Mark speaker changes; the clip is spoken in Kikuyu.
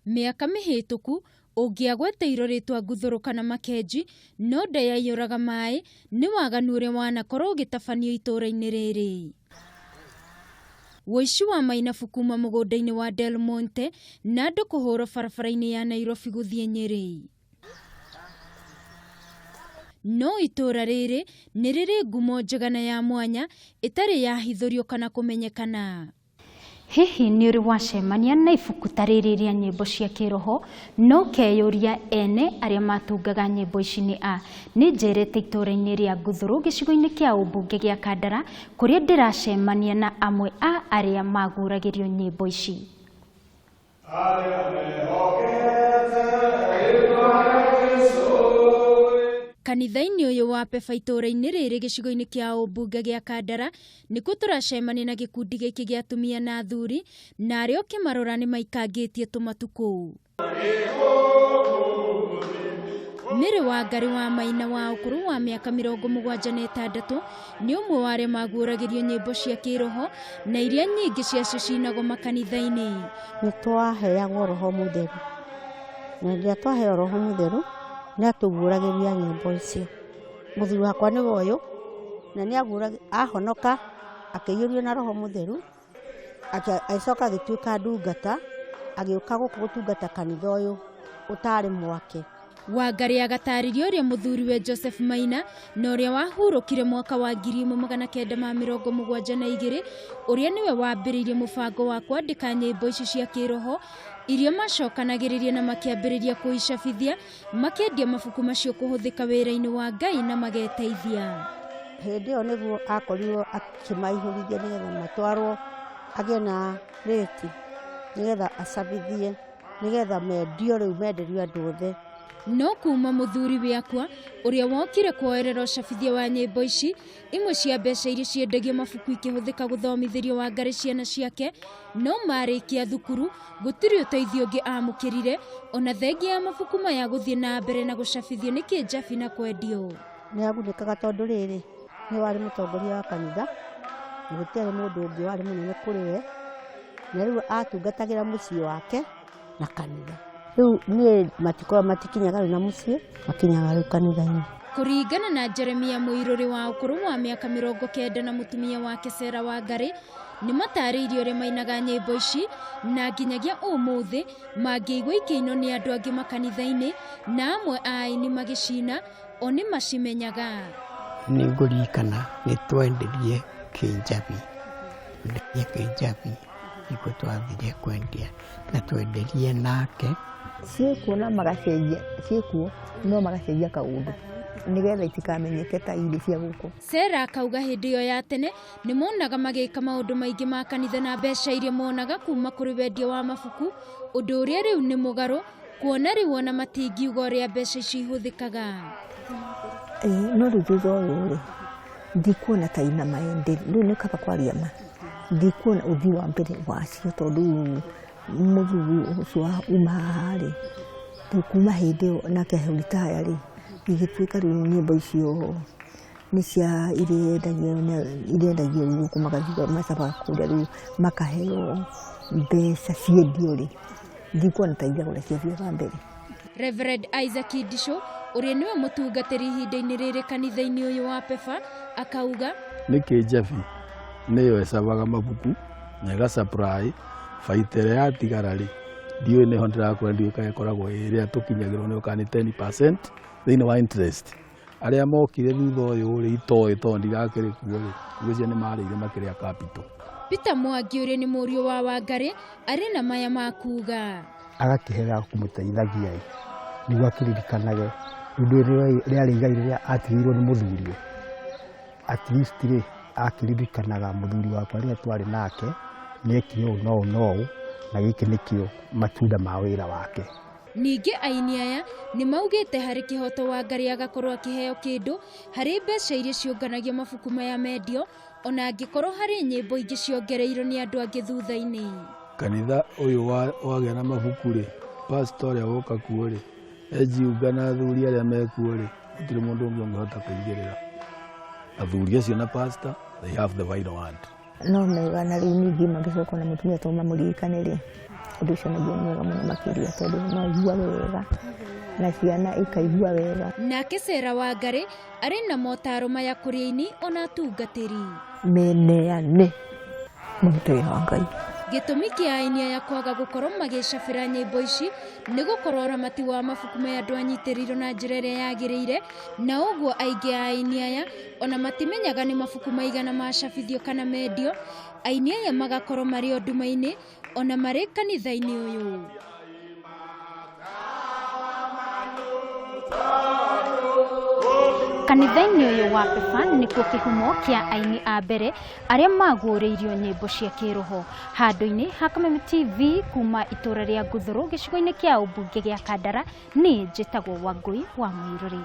Speaker 1: Mĩaka mĩhĩtũku ũngĩagweteirwo rĩtwa Nguthũrũ kana Makenji no nda yaiyũraga maĩ nĩ waganu ũrĩa wanakorwo ũgĩtabanio itũũra-inĩ rĩrĩ. Wũici wa mainabu kuma mũgũnda-inĩ wa Del Monte na andũ kũhũrwo barabara-inĩ ya Nairobi gũthiĩ Nyĩrĩ. No itũũra rĩrĩ nĩ rĩrĩ ngumo njega na ya mwanya ĩtarĩ yahithũrio kana kũmenyekana. Hihi nĩ ũrĩ wacemania na ibuku ta rĩrĩ rĩa nyĩmbo cia kĩroho no ũkeyũria ene arĩa matungaga nyĩmbo ici nĩ a? Nĩ njerete itũũra-inĩ rĩa Nguthũrũ gĩcigo-inĩ kĩa ũmbunge gĩa Kandara kũrĩa ndĩracemania na amwe a arĩa magũragĩrio nyĩmbo ici. Kanitha-inĩ ũyũ wa Pefa itũũra-inĩ rĩrĩ gĩcigo-inĩ kĩa ũmbunge gĩa Kandara nĩkuo tũracemania na gĩkundi gĩkĩ gĩa atumia na athuri na arĩa ũkĩmarora nĩ maikangĩtie tũmatukũ. Mary Wangari wa Maina wa ũkũrũ wa mĩaka 76 nĩ ũmwe wa arĩa maguũragĩrio nyĩmbo cia kĩroho na iria nyingĩ ciacio cinagwo makanitha-inĩ.
Speaker 2: Nĩ twaheagwo roho mũtheru na rĩrĩa twaheo roho mũtheru nĩ atũguũragĩria nyĩmbo icio. Mũthuri wakwa nĩwe ũyũ na nĩ ahonoka akĩiyũrio na roho mũtheru agĩcoka agĩtuĩka ndungata agĩũka gũkũ gũtungata kanitha ũyũ ũtarĩ mwake.
Speaker 1: Wangari agatarĩria ũrĩa mũthuriwe Joseph Maina na ũrĩa wahurũkire mwaka wa 1972 ũrĩa nĩwe wambĩrĩirie mũbango wa kwandĩka nyĩmbo ici cia kĩroho iria macokanagĩrĩria na makĩambĩrĩria kũicabithia makĩendia mabuku macio kũhũthĩka wĩra-inĩ wa Ngai na mageteithia.
Speaker 2: Hĩndĩ ĩyo nĩguo akorirwo akĩmaihũrithia nĩgetha matwarwo agĩe na rĩti nĩgetha acabithie nĩgetha mendio rĩu menderio andũ othe.
Speaker 1: No kuma mũthuri wakwa ũrĩa wokire kuoerera ũcabithia wa nyĩmbo ici imwe cia mbeca iria ciendagio mabuku ikĩhũthĩka gũthomithĩrio Wangari ciana ciake no marĩkia thukuru gũtirĩ ũteithio ũngĩ amũkĩrire ona thengia ya mabuku maya gũthiĩ na mbere na gũcabithio nĩ kĩnjabi na kwendio.
Speaker 2: Nĩ agunĩkaga tondũ rĩrĩ nĩ warĩ mũtongoria wa kanitha na gũtiarĩ mũndũ ũngĩ warĩ mũnene kũrĩ we na rĩu atungatagĩra mũciĩ wake na kanitha. Rĩu niĩ matikoragwo matikinyaga rĩu na mũciĩ makinyaga rĩu kanitha-inĩ.
Speaker 1: Kũringana na Jeremia Mũirũrĩ wa ũkũrũ wa mĩaka 90 na mũtumia wake Sarah Wangari nĩ matarĩirie ũrĩa mainaga nyĩmbo ici na nginyagia ũmũthĩ mangĩigua ikĩinwo nĩ andũ angĩ makanitha-inĩ na amwe a aini magĩcina o nĩ macimenyaga.
Speaker 3: Nĩ ngũririkana nĩ twendirie kĩnjabi kĩnjabi nĩkuo twathire kwendia na twenderie nake.
Speaker 4: Ciĩkuo na magacenjia ciĩkuo no magacenjia kaũndũ nĩgetha itikamenyeke ta irĩ cia gũkũ.
Speaker 1: Sarah akauga hĩndĩ ĩyo ya tene nĩ monaga magĩka maũndũ maingĩ ma kanitha na mbeca iria monaga kuma kũrĩ wendia wa mabuku ũndũ ũrĩa rĩu nĩ mũgarũ kuona rĩu ona matingiuga ũrĩa mbeca icio ihũthĩkaga.
Speaker 4: No rĩu thutha ũyũ rĩ ndikuona ta ina maendeleo rĩu nĩ kaba kwaria ma ndikuona ũthii wa mbere wacio tondũ rĩu mũthuri ũcio uma haha rĩ rĩu kuma hĩndĩ ĩyo nake retire rĩ igĩtuĩka rĩu nyĩmbo icio nĩ cia irendagio rĩu gũkũ magathiĩ macabaga kũrĩa rĩu makaheo mbeca ciendio rĩ ndikuona ta iragũra ciathiaga mbere.
Speaker 1: Reverend Isaac Ndisho ũrĩa nĩwe mũtungatĩri ihinda-inĩ rĩrĩ kanitha-inĩ ũyũ wa Pefa akauga
Speaker 5: nĩ kĩnjabi nĩyo ĩcabaga mabuku na ĩga supply baita ĩrĩa yatigara rĩ ndiũĩ nĩho ndĩrakwĩra ndiũĩ kana ĩkoragwo ĩrĩa tũkinyagĩrwo nĩyo kana nĩ 10% thĩinĩ wa interest arĩa mokire thutha ũyũ rĩ itoĩ tondũ ndirakĩrĩ kuo rĩ ngwĩciria nĩ marĩire makĩrĩa capital.
Speaker 1: Peter Mwangi ũrĩa nĩ mũriũ wa Wangari arĩ na maya ma kuga.
Speaker 6: Agakĩhera kũmũteithagia ĩ nĩguo akĩririkanage rĩu rĩarĩ igai rĩrĩa atigĩirwo nĩ mũthuriwe at least rĩ akĩririkanaga mũthuri wakwa rĩrĩa twarĩ nake nĩekire ũũ na ũũ na ũũ na gĩkĩ nĩkĩo matunda ma wĩra wake.
Speaker 1: Ningĩ aini aya nĩ maugĩte harĩ kĩhoto Wangari agakorwo akĩheo kĩndũ harĩ mbeca iria ciũnganagio mabuku maya mendio ona angĩkorwo harĩ nyĩmbo ingĩ ciongereirwo nĩ andũ angĩ thutha-inĩ.
Speaker 5: Kanitha ũyũ wagĩa na mabuku rĩ pastor ũrĩa woka kuo rĩ ejiunga na athuri arĩa mekuo rĩ gũtirĩ mũndũ ũngĩ ũngĩhota kũingĩrĩra. Athuri acio na pastor they have the final word.
Speaker 4: No mega na rĩu ningĩ mangĩcoka na mũtumia to mamũririkane rĩ Ũndũ ũcio naguo nĩ mwega mũno makĩria tondũ no iguage wega na ciana ikaigua wega.
Speaker 1: Nake Sarah Wangari arĩ na motaro maya kũrĩ aini ona atungatĩri.
Speaker 4: Meneane marute wĩra wa Ngai.
Speaker 1: Gĩtũmi kĩa aini aya kwaga gũkorwo magĩcabĩra nyĩmbo ici nĩ gũkorwo ũramati wa mabuku maya ndwanyitĩrĩirwo na njĩra ĩrĩa yagĩrĩire, na ũguo aingĩ a aini aya ona matimenyaga nĩ mabuku maigana macabithio kana mendio. Aini aya magakorwo marĩ o nduma-inĩ ona marĩ kanitha-inĩ ũyũ. Kanitha-inĩ ũyũ wa Pefa nĩkuo kĩhumo kĩa aini a mbere arĩa maguũrĩirio nyĩmbo cia kĩroho. Handũ-inĩ ha Kameme TV kuma itũra rĩa Nguthũrũ gĩcigo-inĩ kĩa ũmbunge gĩa Kandara, niĩ njĩtagwo Wangũi wa Mũirũrĩ.